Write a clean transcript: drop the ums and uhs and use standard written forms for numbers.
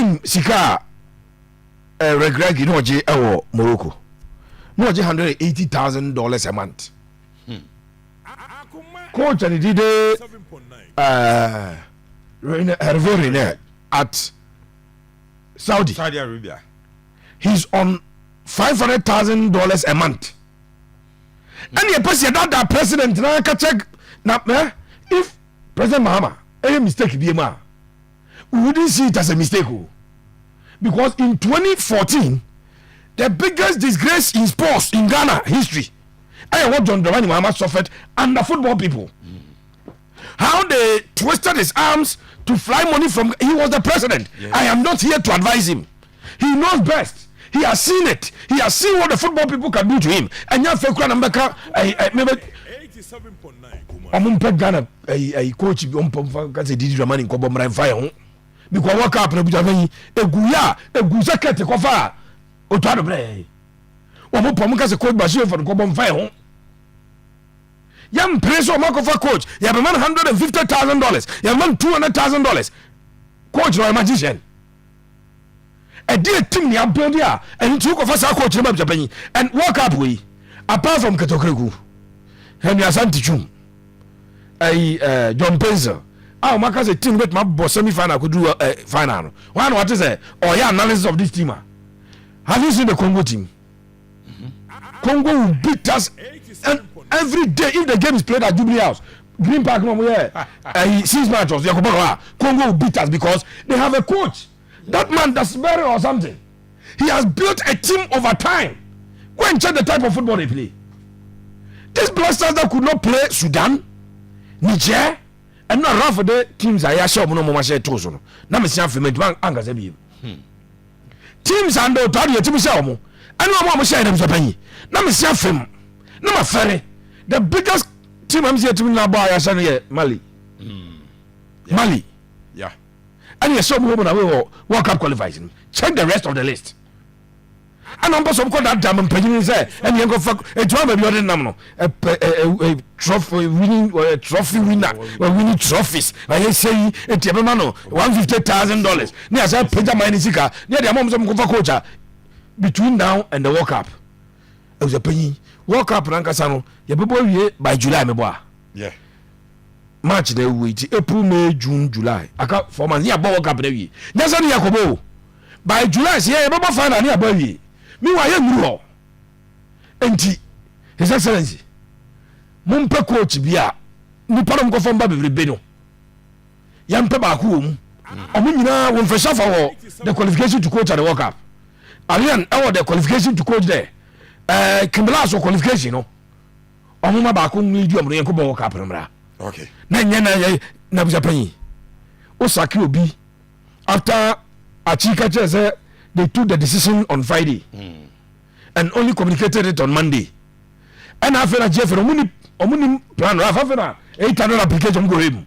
team sika Regreg no je ewo Morocco no je $180,000 a month. Coach and he did Hervé at Saudi Arabia. He's on $500,000 a month. And the person that president na ka check na if President Mahama any mistake be ma we wouldn't see it as a mistake because in 2014 the biggest disgrace in sports in Ghana history I what John Dramani Mahama suffered under football people. How they twisted his arms to fly money from he was the president. Yes. I am not here to advise him. He knows best. He has seen it. He has seen what the football people can do to him. And now Fekra Nambeka maybe 87.9 Ghana coach because did Dramani Kobo Mran fire because work up na bujavani eguya kete kofa otwado bre omo pomuka se coach Bashir for Kobo fire yam preso makofa coach ya be man $150,000 ya man $200,000 coach no magician a dear team ni build ya and two of us are coach na Japan and walk up we apart from Katokreku Henry Asante Chum John Penzer our makers a team with my boss semi final could do final one what is it or yeah analysis of this team have you seen the Congo team? Congo will beat us and every day if the game is played at Jubilee House Green Park no where 6 matches Congo will beat us because they have a coach. That man that's very or something. He has built a team over time. Go and check the type of football they play. These blasters that could not play Sudan, Niger, and not half of the teams I share no more share tozo. Na me sian feme man anga se bi. Teams and the tadi team share mo. Anu mo share dem Japan. Na me sian fem. Na ma fere. The biggest team I'm here team na ba ya share Mali. Mali. Yeah. And you saw woman away World Cup qualifiers. Check the rest of the list. And I'm supposed to that German president say, and you go fuck a drama beyond the a trophy winning trophy winner, winning trophies. I say a Tiamano $150,000. Near say Peter Manisika, near the amount of coach between now and the World Cup. It was a penny. World Cup Rankasano, your people by July, my boy. Yeah. March they wait April, May, June, July. I got 4 months. Yeah, World Cup every. That's only Yakobo. By July, yeah, Baba final near baby. Meanwhile, you know. Enti, His Excellency. Mumpe coach bia. Ni param go from Baby Beno. Yam Peba whom. Omina won for suffer the qualification to coach at the World Cup. Alian, our the qualification to coach there. Kimbalaso qualification, no. Omuma Bakum need you and World Cup. Okay. Na Japan. Osaki Obi after Achika said they took the decision on Friday and only communicated it on Monday. And after Jeff Omuni plan Rafa 800 application go him.